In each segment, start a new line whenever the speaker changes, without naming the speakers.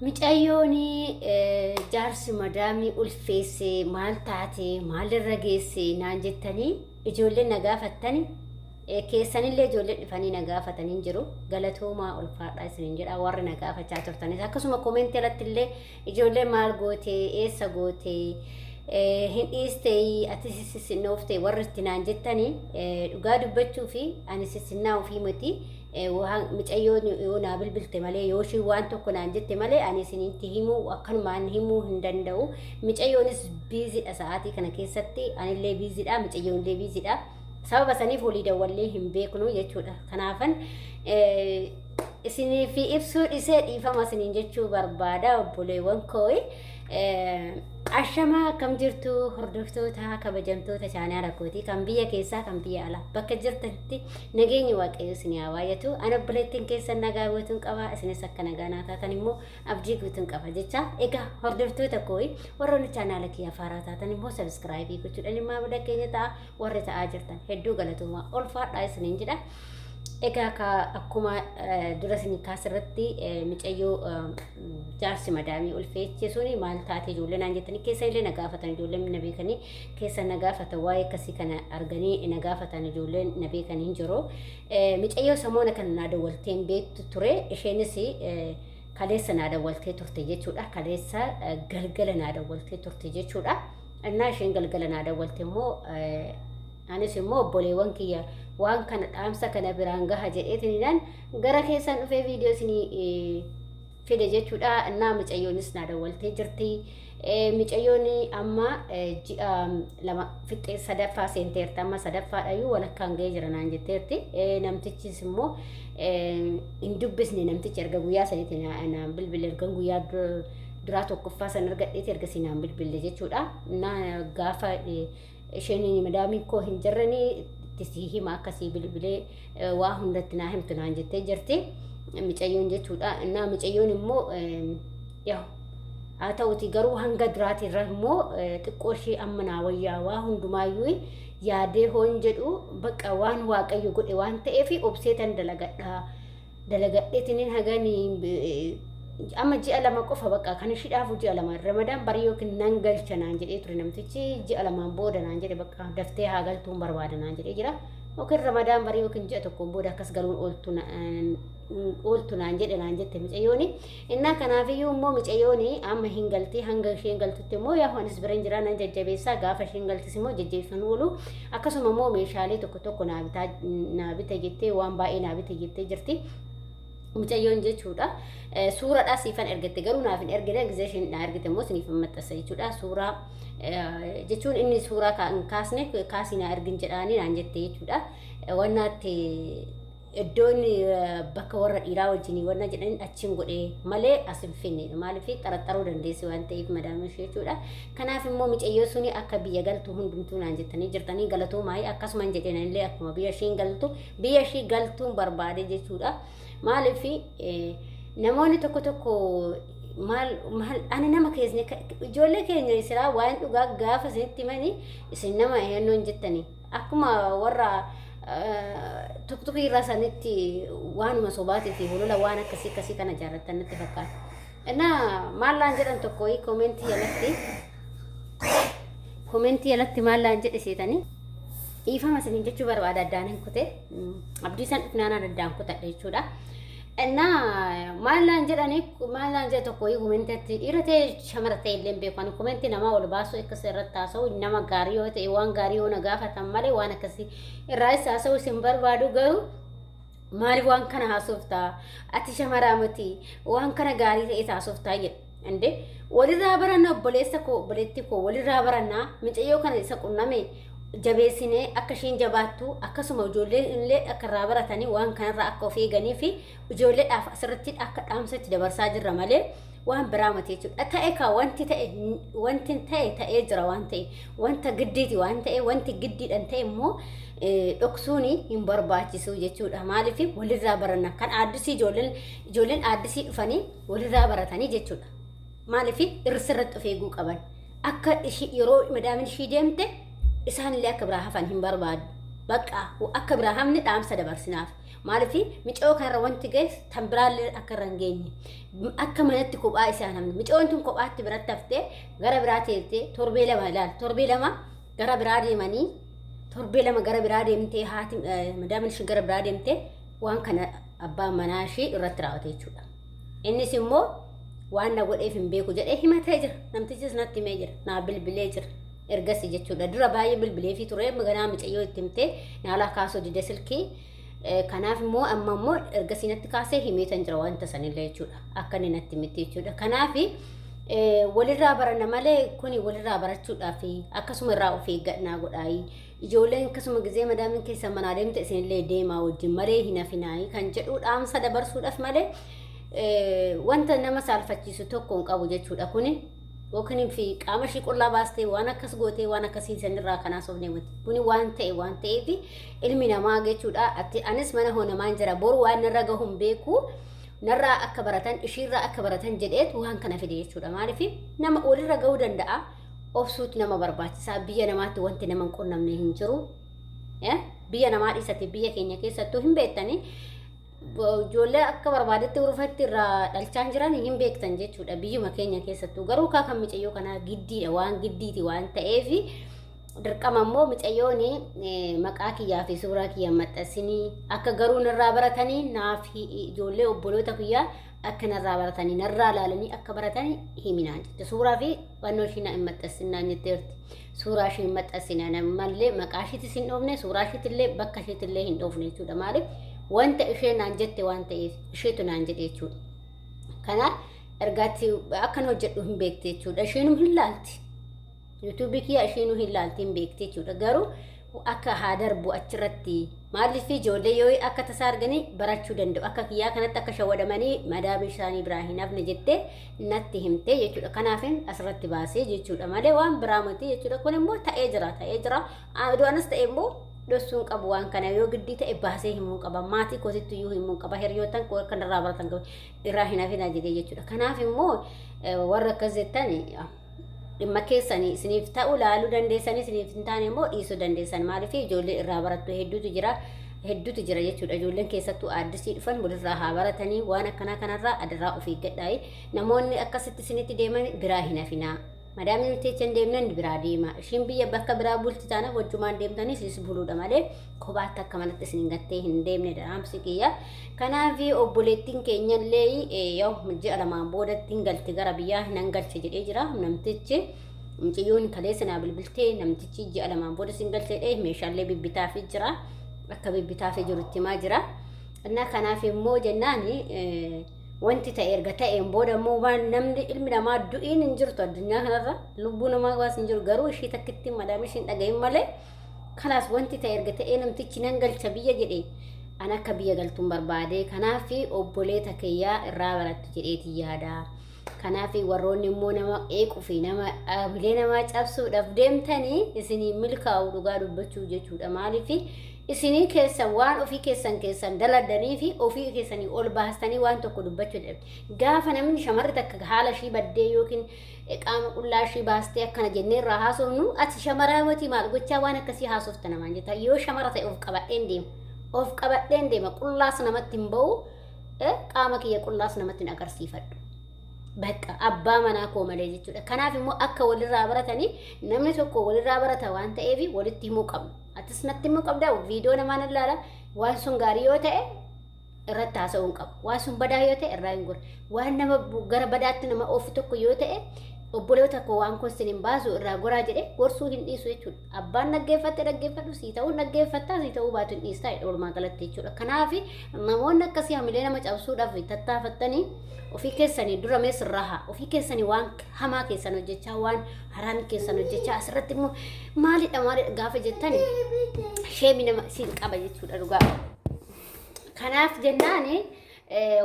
Micayyoon jaarsi madaamii ulfeesse maal taate, maalirra geesse naan jettanii ijoolleen na gaafattani, keessanillee ijoolleen dhufanii na gaafatanii jiru. Galatoomaa, ulfaadhaa isiniin jedha warri na gaafachaa turtanis. Akkasuma koomentii alatti illee ijoolleen maal goote, eessa goote, hin dhiistee, ati sissinnoofte warri itti naan jettanii, dhugaa dubbachuu fi ani sissinnaa ofii miti. Waan micayyoon yoo naa bilbilte malee, yoo ishiin waan tokko naan jette malee, ani isinitti himuu akkanumaan himuu hin danda'u. Micayyoonis busydha sa'aatii kana keessatti, anillee busydha, micayyoonillee busydha. Sababa saniif walii dawwallee hin beeknu jechuudha. Kanaafan isiniif ibsuu dhisee dhiifama isiniin jechuu barbaada, obboleewwan koo. Ashamaa, akkam jirtu hordoftoota kabajamtoota chaanaala kootii, kan biyya keessaa kan biyya alaa, bakka jirtanitti nageenyi Waaqayyo isin haa baay'atu. Ani obboleettiin keessan nagaa guutuun qaba, isinis akka nagaa naa taatan immoo abdii guutuun qaba jecha. Egaa hordoftoota koo, warroonni chaanaala kiyya haaraa taatan immoo subscribe gochuudhaan maamila keenya ta'a. Warri ta'aa jirtan hedduu galatoomaa, ulfaadhaa isiniin jedha. Egaa ka akkuma dura isin kaasirratti, micayyoo jaarsi madaamii ulfeeche suni maal taate ijoollee naan jettanii keessa illee na gaafatan. Ijoolleen na beekanii keessa na gaafatan, waa'ee akkasii kana arganii na gaafatan, ijoolleen na beekanii hin jiru. Micayyoo samoona kana naa dawwalteen beektu ture. Isheenis kaleessa naa dawwaltee turte jechuudha. Kaleessa galgala naa dawwaltee turte jechuudha. Innaa isheen galgala naa dawwalte immoo, anis immoo obboleewwan kiyya waan kana dhaamsa kana biraan gaha jedheetinidhaan gara keessan dhufee viidiyoo isinii fide jechuudha. Innaa micayyoonis naa dawwaltee jirti. Micayyoon amma ji'a 2 fixxee sadaffaa seenteerti. Amma sadaffaadhayyuu walakkaan ga'ee jira naan jetteerti. Namtichis immoo hin dubbisne. Namtichi erga guyyaa sanitti naan bilbile, erga guyyaa duraa tokkoffaa san argadheeti ergasii naan bilbille jechuudha. Naa gaafa isheen madaamiin koo hin jirranii itti sii hima, akkasii bilbilee waa hundatti naa himtu naan jettee jirti. Micayyoon jechuudha. Innaa micayyoon immoo yaa haa ta'uti garuu hanga duraati irra immoo xiqqoo ishee amma naa wayyaa, waa hundumaayyuu yaadee hoon jedhu bakka waan Waaqayyo godhe waan ta'eef obseetan dalagadha. Dalagadheetiniin haganii amma ji'a 2 qofa, bakka kan ishii dhaafu ji'a 2, Ramadaan barii yookiin nan galcha naan jedhee ture namtichi. Ji'a 2n booda naan jedhe, bakka daftee haa galtuun barbaada naan jedhee jira. Yookiin Ramadaan barii yookiin ji'a 1n booda akkas galuun ooltu naan jedhe naan jette micayyooni. Innaa kanaafiyyuu immoo micayyooni amma hin galti. Hanga isheen galtutti immoo yaa anis bira hin jira, nan jajjabeessaa. Gaafa isheen galtis immoo jajjabeessan oolu. Akkasuma immoo meeshaalee tokko tokko naa bitaa, naa bita jettee, waan baay'ee naa bita jettee jirti. Mucayyoon jechuudha. Suuraadhaa siifan ergatte, garuu naaf hin ergine. Gizee isheen naa ergite immoo isiniif maxxansa jechuudha. Suuraa jechuun inni suuraa kan kaasne kaasii naa ergin jedhaanii naan jette jechuudha. Wannaatti iddoon bakka warra dhiiraa wajjin wanna jedhaniin achiin godhee malee as hin finne. Maaliif xaraxaruu dandeessi waan ta'eef madaamii ishee jechuudha. Kanaaf immoo micayyoo suni akka biyya galtu hundumtuu naan jettanii jirtanii, galatoomaa. Akkasuma hin jedheen illee akkuma biyya ishiin galtu, biyya ishii galtuun barbaade jechuudha. Maaliif namoonni tokko tokko maal maal ani nama keessni ijoollee keenya isiraa waan dhugaa gaafa isinitti himanii isin nama eeyyannoo hin jettanii, akkuma warra tuktukii irraa sanitti waanuma sobaatii fi holola waan akkasii akkasii kana jaallattan natti fakkaata. Innaa maallaan jedhan tokko koomentii jalatti maallaan jedhe seetanii? Dhiifama isiniin jechuu barbaada, addaan hin kute. Abdii san dhufnaan addaan kutadhe jechuudha. Innaa maallaan jedhanii, maallaan jedhe tokko koomentiitti, dhiira ta'e shamara ta'e illee beeku. Ani koomentii namaa ol baasuu akkas irratti haasa'u, nama gaarii yoo ta'e waan gaarii yoo na gaafatan malee waan akkasii irraa isa haasa'u isin barbaadu. Garuu maaliif waan kana haasoftaa, ati shamaraa miti, waan kana gaarii ta'e haasoftaa jedhu. Inde walirraa baranna, obboleessa koo, obboleetti koo, walirraa barannaa. Micayyoo kana isa qunname jabeessinee akka isheen jabaattu, akkasuma ijoolleen illee akka irraa baratanii waan kanarraa akka of eeganii fi ijoolleedhaaf asirratti akka dhaamsatti dabarsaa jirra malee waan biraa miti jechuudha. Ta'e kaa, wanti ta'e, wanti ta'e ta'ee jira waan ta'e, wanta giddiiti waan ta'e, wanti giddiidhaan ta'e immoo dhoksuun hin barbaachisu jechuudha. Maaliif walirraa baranna, kan aaddisii ijoolleen aaddisii dhufanii walirraa baratanii jechuudha. Maaliif irratti of eeguu qaban. Akka yeroo madaamin ishii deemte isaanillee akka biraa hafan hin barbaadu. Bakka akka biraa hafne dhaamsa dabarsinaaf. Maaliif micoo kanarra wanti ga'e tan biraallee akka irra hin geenye. Akka manatti kophaa isaan hafne. Micoon tun kophaatti biratti haftee gara biraa teessee torbee 2 ilaal. Torbee 2 gara biraa deemanii torbee 2 gara biraa deemtee haati madaamin ishii gara biraa deemtee waan kana abbaan manaa ishii irratti raawwate jechuudha. Innis immoo waan na godheef hin beeku jedhee himatee jira. Namtichis natti himee jira. Naa bilbilee jira. Ergasii jechuudha. Dura baay'ee bilbileefii ture. Ganaa micayyoo itti himtee naalaa kaasuu dide silkii. Kanaaf immoo amma immoo ergasii natti kaasee himeetan jira wanta sanillee jechuudha. Akka inni natti himte jechuudha. Kanaaf walirraa baranna malee kuni walirraa barachuudhaaf akkasuma irraa of eeggannaa godhaayi. Ijoolleen akkasuma gizee madaamiin keessa manaa deemte isinillee deemaa wajjin malee hin hafinaayi kan jedhu dhaamsa dabarsuudhaaf malee wanta nama saalfachiisu tokko hin qabu jechuudha kuni. Yookiin fi qaama ishii qullaa baastee waan akkas gootee waan akkasii sanirraa kanaa soofnee miti. Kuni waan ta'e waan ta'eef ilmi namaa jechuudha. Ati anis mana hoo namaan jira boru waan narra gahu hin beeku. Narraa akka baratan ishiirraa akka baratan jedheet waan kana fide jechuudha. Maaliif nama walirra gahuu danda'a. Obsuutu nama barbaachisaa. Biyya namaatti wanti nama hin qunnamne hin jiru. Biyya namaa dhiisate biyya keenya keessattuu hin beektanii. Ijoollee akka barbaadetti urfatti irraa dhalchaan jiran hin beektan jechuudha biyyuma keenya keessattuu. Garuu kaa kan micayyoo kanaa giddiidha waan giddiiti waan ta'eef dirqama immoo micayyoon maqaa kiyyaa fi suuraa kiyya maxxansinii akka garuu narraa baratanii naaf ijoollee obboloota kiyyaa akka narraa baratanii narraa laalanii akka baratanii himinaan jette. Suuraa fi fannoo ishii na hin maxxansinaan jetteerti. Suuraa ishii hin maxxansinaan ammallee maqaa ishiitis hin dhoofne suuraa ishiitillee bakka ishiitillee hin dhoofne jechuudha. Maaliif wanta ishee naan jette waan ta'eef isheetu naan jedhe jechuudha. Kanaaf ergaatti akkan hojjedhu hin beekte jechuudha. Isheenuu hin laalti. Yuutuubii kiyya isheenuu hin laalti hin beekti jechuudha. Garuu akka haa darbu achirratti maaliif ijoollee yoo akka tasaa arganii barachuu danda'u. Akka kiyyaa kanatti akka shawwadamanii madaamii isaanii biraa hin hafne jettee natti himte jechuudha. Kanaaf asirratti baasee jechuudha malee waan biraa miti jechuudha. Kun immoo ta'ee jira ta'ee jira. Du'anas ta'e immoo dhossuun qabu waan kana yoo giddii ta'e baasee himuu qaba. Maatii kootitti iyyuu himuu qaba. Hiriyootan koo kanarraa baratan qabu irraa hin hafinaa jedhee jechuudha. Kanaaf immoo warra akkas jettan dhimma keessanii isiniif ta'u laaluu dandeessanii isiniif hin taane immoo dhiisuu dandeessan. Maaliif ijoollee irraa barattu hedduutu jira hedduutu jira jechuudha. Ijoolleen keessattuu aaddisii dhufan walirraa haa baratanii waan akkanaa kanarraa adaraa of eeggadhaa. Namoonni akkasitti isinitti deeman biraa hin hafinaa. Madaamii nuti jecha hin deemnan biraa deema. Ishiin biyya bakka biraa bulti taana wajjumaan deemtanii isinis buluudha malee kophaatti akka manatti isin gattee hin deemne dhaamsi kiyya. Kanaaf obboleettiin keenyallee yoo ji'a lamaan boodatti hin galti gara biyyaa nan galche jedhee jira namtichi. Mucayyoon kaleessa naa bilbiltee namtichi ji'a lamaan booda sin galche jedhee meeshaalee bibbitaafii jira. Akka bibbitaafii jirutti himaa jira. Innaa kanaaf immoo jennaan wanti ta'e erga ta'een booda immoo waan namni ilmi namaa du'iin hin jirtu addunyaa kanarra lubbuu namaa baas hin jiru garuu ishii takkitti madaamii ishiin dhagahin malee kalaas wanti ta'e erga ta'ee namtichi nan galcha biyya jedhe an akka biyya galtuun barbaade kanaaf obboleeta kiyyaa irraa barattu jedheeti yaada. Kanaaf warroonni immoo nama qeequu fi nama dhaabilee namaa cabsuudhaaf deemtanii isinii milkaa'u dhugaa dubbachuu jechuudha. Maaliif isinii keessan waan ofii keessan keessan daladanii fi ofii keessanii ol baastanii waan tokko dubbachuu dadhabde. Gaafa namni shamarri takka haala ishii baddee yookiin qaama qullaa ishii baastee akkana jennee irraa haasofnu ati shamaraa miti maal gochaa waan akkasii haasofta namaan jetta. Yoo shamara ta'e of qabadheen deema. Of qabadheen deema qullaas namatti hin ba'u qaama kiyya qullaas namatti hin agarsiifadhu. Bakka abbaa manaa koo malee jechuudha. Kanaaf immoo akka walirraa baratanii namni tokko walirraa barata waan ta'eef walitti himuu qabna. Atis natti himuu qabda viidiyoo namaa nan ilaala waan sun gaarii yoo ta'e irratti haasa'uu hin qabu. Waan sun badaa yoo ta'e irraa hin goru. Waan nama gara badaatti nama oofu tokko yoo ta'e obboloota koo waan kun sin hin baasu irraa goraa jedhee gorsuu hin dhiisu jechuudha. Abbaan dhaggeeffatte dhaggeeffadhu sii ta'uu dhaggeeffattaa sii ta'uu baatu hin dhiistaa jedha walumaa galatti jechuudha. Kanaaf namoonni akkasii hamilee nama cabsuudhaaf tattaafattanii ofii keessanii dura mee sirraa ofii keessanii waan hamaa keessan hojjechaa waan haraamii keessan hojjechaa asirratti immoo maalidha maalidha gaafa jettani sheemi nama siin qaba jechuudha dhugaa. Kanaaf jennaani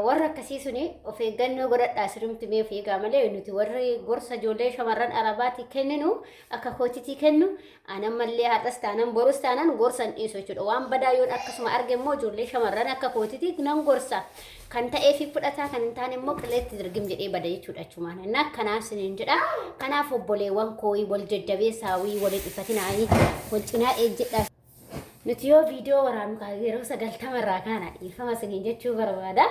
warra akkasii suni of eeggannoo godhadhaa sirumti mee of eegaa malee nuti warri gorsa ijoollee shamarran arabaati kenninu akka kootitii kennu anan mallee har'as taanan borus taanan gorsa hin dhiisu jechuudha. Waan badaa yoon akkasuma arge immoo ijoollee shamarran akka kootitii nan gorsa. Kan ta'ee fi fudhataa kan hin taane immoo qileetti dirgim jedhee bada jechuudha achumaan. Innaa kanaaf siniin jedha. Kanaaf obboleewwan kooyi wal jajjabeessaawii wal hin ifatinaayii wal cinaa eejjedhaa. Nuti yoo viidiyoo waraabnu kaa yeroo 90 irraa kaana dhiifama isiniin jechuu barbaada.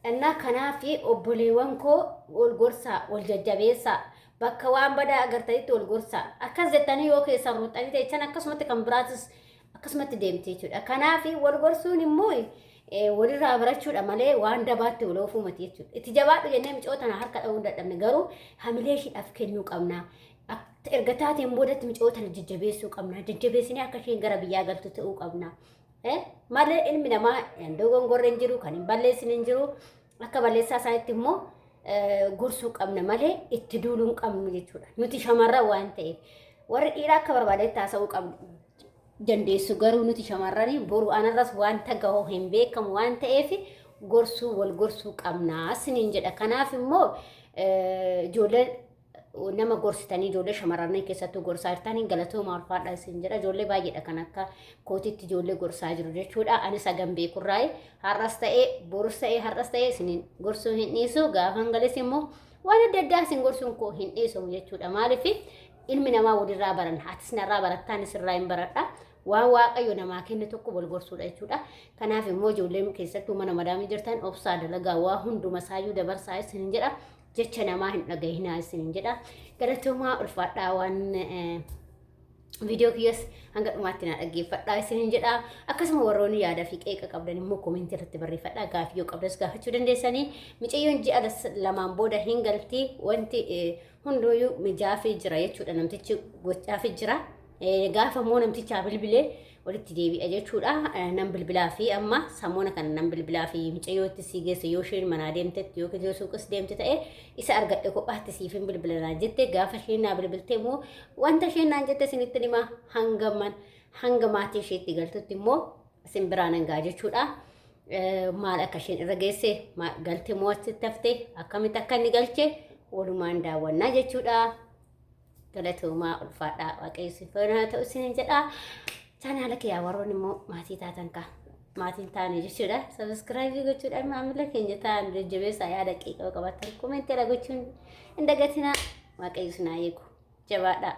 Innaa kanaaf obboleewwan koo wal gorsaa, wal jajjabeessaa, bakka waan badaa agartanitti wal gorsaa. Akkas jettanii yoo keessan ruuxanii teechan akkasumatti kan biraatis akkasumatti deemti jechuudha. Kanaaf wal gorsuun immoo walirraa barachuudha malee waan dabaatti wal oofuu miti jechuudha. Itti jabaadhu jennee micoo tana harka dha'uu hin dadhabne garuu hamilee ishiidhaaf kennuu qabna. Erga taateen boodatti micoo tana jajjabeessuu qabna. Jajjabeessinee akka isheen gara biyyaa galtu ta'uu qabna. Malee ilmi namaa hin dogongorre hin jiru, kan hin balleessine hin jiru. Akka balleessaa isaaniitti immoo gorsuu qabna malee itti duuluu hin qabnu jechuudha. Nuti shamarran waan ta'eef warri dhiiraa akka barbaadetti haasa'uu qabnu dandeessu garuu nuti shamarranii boru anarras wanta gahu hin beekamu waan ta'eef gorsuu wal gorsuu qabna siniin jedha. Kanaaf immoo ijoollee nama gorsitanii ijoollee shamarranii keessattuu gorsaa jirtanii galatooma ulfaadha isin jedha. Ijoollee baay'eedha kan akka kootitti ijoollee gorsaa jiru jechuudha. Anis hagam beekurraayi har'as ta'ee borus ta'ee har'as ta'ee isin gorsuu hin dhiisu gaafan gales immoo waan adda addaa isin gorsuun koo hin dhiisamu jechuudha. Maaliif ilmi namaa walirraa baran atis narraa barattaa anis irraa hin baradha. Waan Waaqayyo namaa kenne tokko wal gorsuudha jechuudha. Kanaaf immoo ijoolleen keessattuu mana madaamii jirtan obsaa dalagaa waa hunduma isaayyuu dabarsaa isin jedha. Jecha namaa hin dhagahinaa isin jedha. Galatoomaa ulfaadhaa waan viidiyoo kiyyas hanga dhumaatti na dhaggeeffadhaa isiniin jedha. Akkasuma warroonni yaada fi qeeqa qabdan immoo koomentii irratti barreeffadhaa. Gaafii yoo qabdas gaafachuu dandeessanii. Micayyoon ji'a lamaan booda hin galti. Wanti hunduyyuu mijaafii jira jechuudha. Namtichi gochaafii jira. Gaafa immoo namtichaa bilbilee walitti deebi'a jechuudha. Nan bilbilaa fi amma samoona kana nan bilbilaa fi mucayyootti sii geesse yoo isheen manaa deemtetti yookiin yoo suuqis deemte ta'e isa argadhe kophaatti siif hin bilbila naan jette gaafa isheen naa bilbilte immoo wanta isheen naan jette isinitti hima hanga man hanga maatii isheetti galtutti immoo isin biraa nan ga'a jechuudha. Maal akka isheen irra geesse galte moo achitti hafte akkamitti akka inni galche walumaan daawwannaa jechuudha. Galatoomaa ulfaadhaa waaqayyo si faana haa ta'u isiniin jedha. Chaanaala kiyyaa warroonni immoo maatii taatan kaa maatiin taane jechuudha. Sabiskiraayibii gochuudhaan maamila keenya ta'an jajjabeessaa yaada qeeqaa qabaatan koomentiidha gochuun hin dagatinaa. Waaqayyo isin haa eegu. Jabaadhaa.